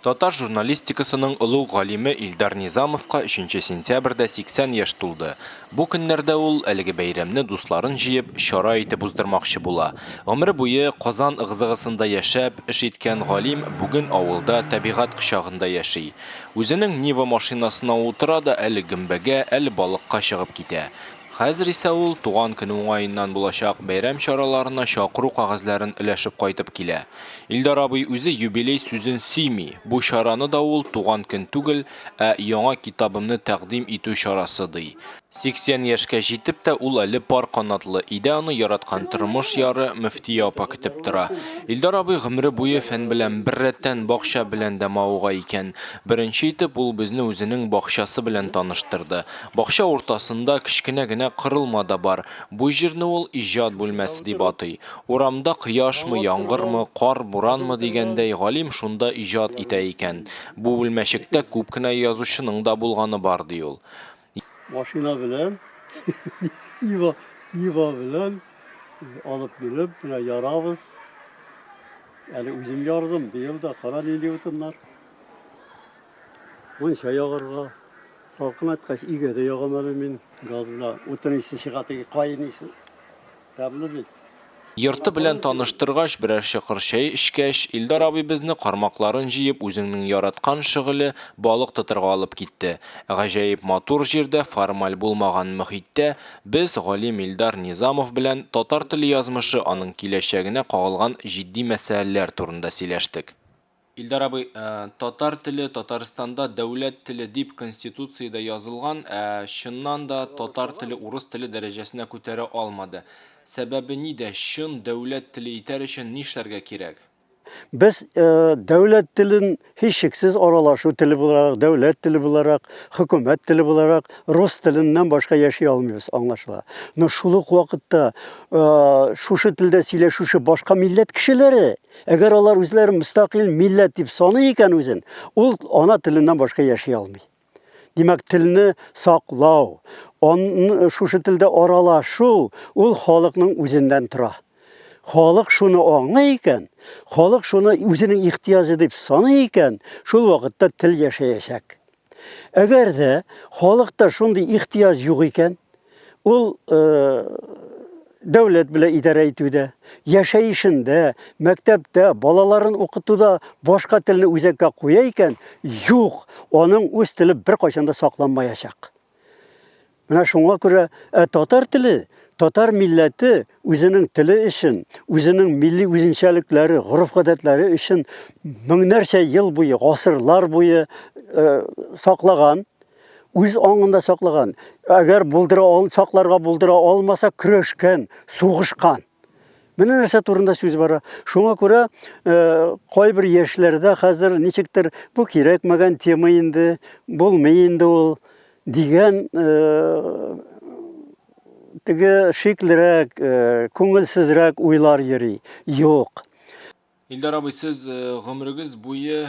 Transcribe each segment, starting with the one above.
Татар журналистикасының олуг галиме Илдар Низамовка өченче сентябрьдә 80 яшь тулды. Бу көннәрдә ул әлеге бәйрәмне дусларын җыеп, чара итеп уздырмакчы була. Гомере буе Казан ыгы-зыгысында яшәп, эш иткән галим бүген авылда табигать кочагында яши. Үзенең Нива машинасына утыра да әле гөмбәгә, әле балыкка чыгып китә. Хәзер исә ул туган көне уңаеннан булачак бәйрәм чараларына чакыру кәгазьләрен өләшеп кайтып килә. Илдар абый үзе юбилей сүзен сөйми, бу чараны да ул туган көн түгел, ә яңа китабымны тәкъдим итү чарасы, ди. 80 яшькә җитеп тә ул әле пар канатлы, өйдә аны яраткан тормыш яры Мөфтия апа көтеп тора. Илдар абый гомере буе фән белән беррәттән бакча белән дә мавыга икән. Беренче итеп ул безне үзенең бакчасы белән таныштырды. Бакча уртасында кечкенә генә корылма да бар. Бу җирне ул иҗат бүлмәсе дип атый. Урамда кояшмы, яңгырмы, кар, буранмы дигәндәй, галим шунда иҗат итә икән. Бу бүлмәчектә күп кенә язучының да булганы бар, ди ул. Машина белән, Нива, Нива белән алып килеп, менә ярабыз. Әле үзем ярдым, быел да кара нинди утыннар. Мунча ягарга. Салкынайткач, өйгә дә ягам әле мин. Газ белән утын исе чыга, теге каен исе. Тәмле бит. Йорты белән таныштыргач, берәр чокыр чәй эчкәч, Илдар абый безне кармакларын җыеп, үзеңнең яраткан шөгыле, балык тотырга алып китте. Гаҗәеп матур җирдә, формаль булмаган мохиттә без галим Илдар Низамов белән татар теле язмышы, аның киләчәгенә кагылган җитди мәсьәләләр турында сөйләштек. Илдар абый, татар теле Татарстанда дәүләт теле дип Конституциядә язылган, ә чыннан да татар теле урыс теле дәрәҗәсенә күтәрә алмады. Сәбәбе нидә, чын дәүләт теле итәр өчен нишләргә кирәк? Без дәүләт телен һичшиксез аралашу теле буларак, дәүләт теле буларак, хөкүмәт теле буларак рус теленнән башка яши алмыйбыз, аңлашыла. Но шул ук вакытта шушы телдә сөйләшүче башка милләт кешеләре Әгәр алар үзләрен мөстәкыйль милләт дип саный икән үзен, ул ана теленнән башка яши алмый. Димәк, телне саклау, он, шушы телдә аралашу, ул халыкның үзеннән тора. Халык шуны аңлый икән, халык шуны үзенең ихтыяҗы дип саный икән, шул вакытта тел яшәячәк. Әгәр дә халыкта шундый ихтыяҗ юк икән, ул э, дәүләт белән идарә итүдә, яшәешендә, мәктәптә, балаларын укытуда башка телне үзәккә куя икән, юк, аның үз теле беркайчан да сакланмаячак. Менә шуңа күрә ә татар теле, татар милләте үзенең теле өчен, үзенең милли үзенчәлекләре, гореф-гадәтләре өчен меңнәрчә ел буе, гасырлар буе э, саклаган, үз аңында саклаган. Әгәр булдыра ал, сакларга булдыра алмаса, көрәшкән, сугышкан. Менә нәрсә турында сүз бара. Шуңа күрә э, кайбер яшьләрдә хәзер ничектер бу кирәкмәгән тема инде, булмый инде ул дигән э, теге шиклерәк, э, күңелсезрәк уйлар йөри. Юк. Илдар абый, сез гомерегез буе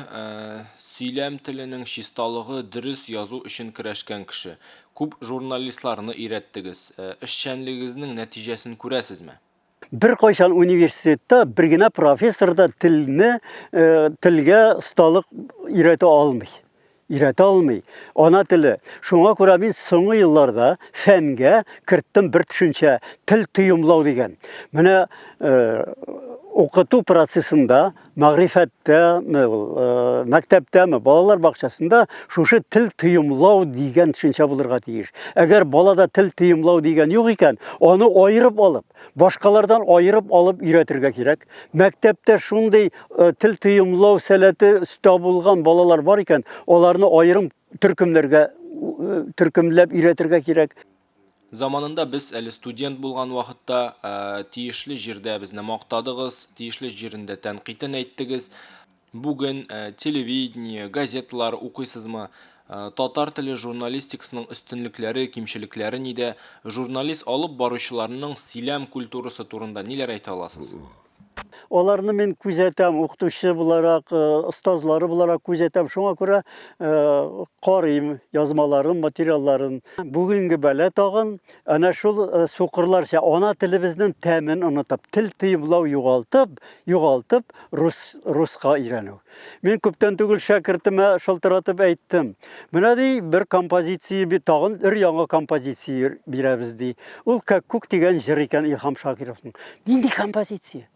сөйләм теленең чисталыгы, дөрес язу өчен көрәшкән кеше. Күп журналистларны өйрәттегез. Эшчәнлегегезнең нәтиҗәсен күрәсезме? Беркайчан университетта бер генә профессор да телне, телгә осталык өйрәтә алмый. Өйрәтә алмый. Ана теле. Шуңа күрә мин соңгы елларда фәнгә керттем бер төшенчә, тел тоемлау дигән. Менә э, укыту процессында, мәгърифәттәме ул, э, мәктәптәме, балалар бакчасында шушы тел тоемлау дигән төшенчә булырга тиеш. Әгәр балада тел тоемлау дигән юк икән, аны аерып алып, Башкалардан аерып алып өйрәтергә кирәк. Мәктәптә шундый э, тел тоемлау сәләте өстә булган балалар бар икән, аларны аерым төркемнәргә э, төркемләп өйрәтергә кирәк. Заманында без әле студент булган вакытта э, тиешле җирдә безне мактадыгыз, тиешле җирендә тәнкыйтен әйттегез. Бүген телевидение, газеталар укыйсызмы? Татар теле журналистикасының өстенлекләре, кимчелекләре нидә? Журналист алып баручыларның сөйләм культурасы турында ниләр әйтә аласыз? Аларны мин күзәтәм, укытучы буларак, остазлары буларак күзәтәм. Шуңа күрә карыйм язмаларын, материалларын. Бүгенге бәла тагын әнә шул сукырларча ана телебезнең тәмен онытып, тел тоемлау югалтып, югалтып, рус, руска өйрәнү. Мин күптән түгел шәкертемә шылтыратып әйттем. Менә ди, бер композиция, тагын өр-яңа композиция бирәбез ди. Ул Кәккүк дигән җыр икән Илһам Шакировның. Нинди композиция?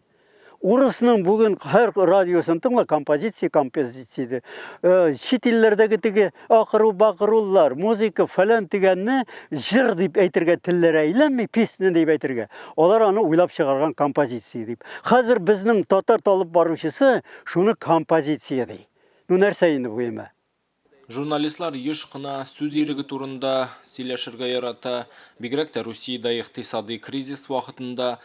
Урысның бүген һәр радиосын тыңла, композиция, композиция ди. Э, чит илләрдәге теге акыру-бакырулар, музыка фәлән дигәнне җыр дип әйтергә телләре әйләнми, песня дип әйтергә. Алар аны уйлап чыгарган композиция дип. Хәзер безнең татар алып баручысы Шуны композиция ди. Ну нәрсә инде бу яме? Журналистлар еш кына сүз иреге турында сөйләшергә ярата, бигрәк тә Русиядә икътисадый кризис вакытында.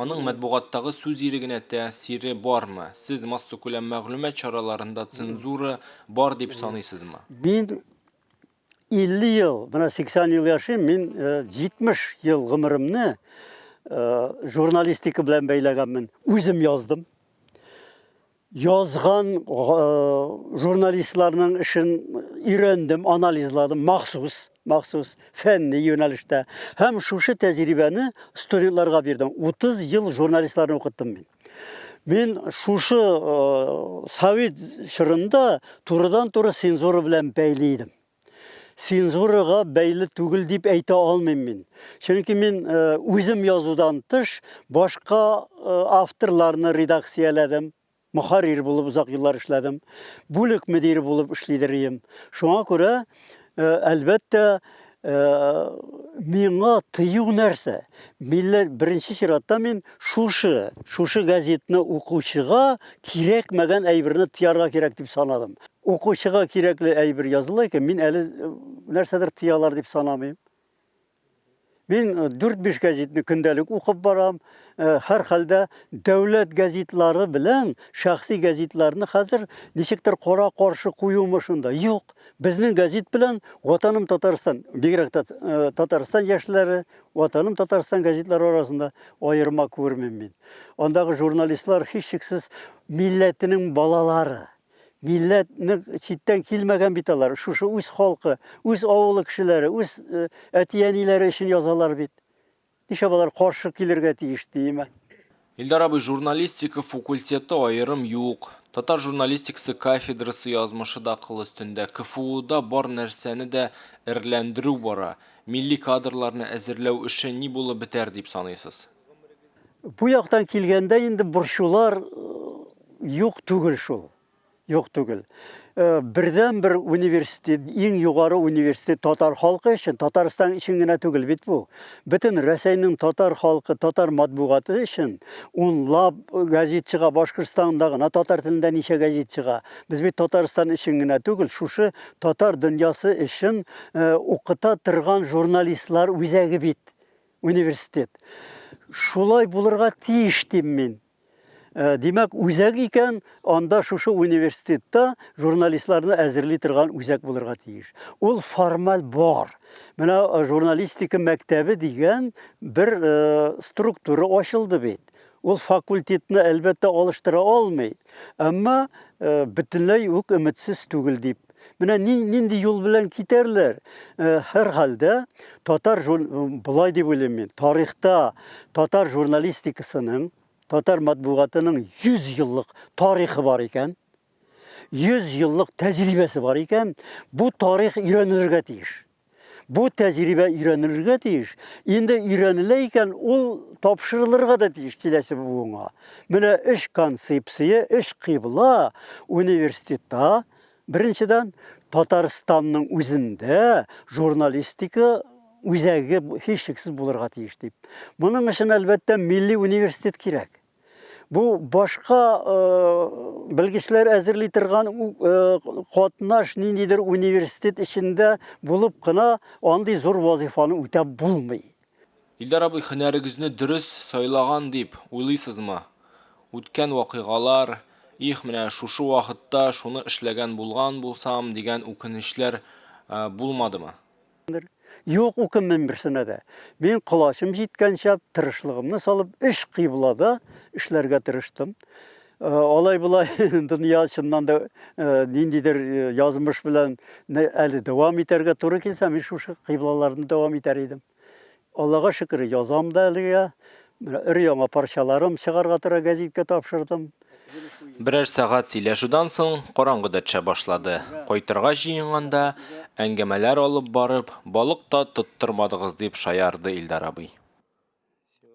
Аның матбугаттагы сүз ирегенә тәэсире бармы? Сез массакүләм мәгълүмат чараларында цензура бар дип саныйсызмы? Мин 50 ел, менә 80 ел яшим, мин 70 э, ел гомеремне э, журналистика белән бәйләгәнмен. Үзем яздым. Язган э, журналистларның эшен өйрәндем, анализладым, махсус, махсус фәнни юнәлештә. Һәм шушы тәҗрибәне студентларга бирдем. 30 ел журналистларны укыттым мин. Мин шушы э, совет чорында турыдан-туры цензура белән бәйле идем. Цензурага бәйле түгел дип әйтә алмыйм мин. Чөнки мин э, үзем язудан тыш башка э, авторларны редакцияләдем. Мөхәррир булып озак еллар эшләдем. Бүлек мөдире булып эшлидер идем. Шуңа күрә, әлбәттә, миңа тыю нәрсә? Милләт беренче чиратта мин шушы, шушы газетны укучыга кирәкмәгән әйберне тыярга кирәк дип санадым. Укучыга кирәкле әйбер языла икән, мин әле нәрсәдер тыялар дип санамыйм. Мин 4-5 гәзитне көндәлек укып барам. Һәрхәлдә дәүләт гәзитлары белән шәхси гәзитларны хәзер ничектер кара-каршы куюмы шунда? Юк. Безнең гәзит белән Ватаным Татарстан, бигрәк тә Татарстан яшьләре, Ватаным Татарстан гәзитләре арасында аерма күрмим мин. Андагы журналистлар һичшиксез милләтенең балалары. Милләтне читтән килмәгән бит алар. Шушы үз халкы, үз авылы кешеләре, үз э, әти-әниләре өчен язалар бит. Нишләп алар каршы килергә тиеш диеме? Илдар абый, журналистика факультеты аерым юк. Татар журналистикасы кафедрасы язмышы да кыл өстендә. КФУда бар нәрсәне дә эреләндерү бара. Милли кадрларны әзерләү эше ни булып бетәр дип саныйсыз? Бу яктан килгәндә инде борчулар юк түгел шул. Юк түгел. Э, бердән-бер университет, иң югары университет татар халкы өчен, Татарстан өчен генә түгел бит бу. Бөтен Рәсәйнең татар халкы, татар матбугаты өчен унлап газет чыга, Башкортстанда гына татар телендә ничә газет чыга. Без бит Татарстан өчен генә түгел, шушы татар дөньясы өчен э, укыта торган журналистлар үзәге бит. Университет. Шулай булырга тиеш дим мин. Э, димәк, үзәк икән, анда шушы университетта журналистларны әзерли торган үзәк булырга тиеш. Ул формаль бар. Менә э, журналистика мәктәбе дигән бер э, структура ачылды бит. Ул факультетны, әлбәттә, алыштыра алмый. Әмма бөтенләй үк өметсез түгел дип. Менә нинди юл белән китәрләр? Һәрхәлдә татар болай дип уйлыйм мин. Тарихта татар журналистикасының, татар матбугатының 100 еллык тарихы бар икән. 100 еллык тәҗрибәсе бар икән, бу тарих өйрәнелергә тиеш. Бу тәҗрибә өйрәнелергә тиеш. Инде өйрәнелә икән, ул тапшырылырга да тиеш киләсе буынга. Менә өч концепция, өч кыйбла университетта, беренчедән, Татарстанның үзендә журналистика үзәге һичшиксез булырга тиеш дип. Моның өчен, әлбәттә, милли университет кирәк. Бу башка э, белгечләр әзерли торган э, катнаш ниндидер университет эчендә булып кына андый зур вазифаны үтәп булмый. Илдар абый, һөнәрегезне дөрес сайлаган дип уйлыйсызмы? Үткән вакыйгалар, их, менә шушы вакытта шуны эшләгән булган булсам дигән үкенечләр э, булмадымы? Юк, үкенмим берсенә дә. Мин колачым җиткәнчә тырышлыгымны салып, өч кыйблада эшләргә тырыштым. Алай-болай дөнья чыннан да ниндидер язмыш белән әле дәвам итәргә туры килсә, мин шушы кыйблаларны дәвам итәр идем. Аллага шөкер, язам да әлегә. Менә өр-яңа парчаларым чыгарга тора, гәзиткә тапшырдым. Берәр сәгать сөйләшүдән соң, караңгы да төшә башлады. Кайтырга җыенганда, әңгәмәләр алып барып, балык та тоттырмадыгыз, дип шаярды Илдар абый.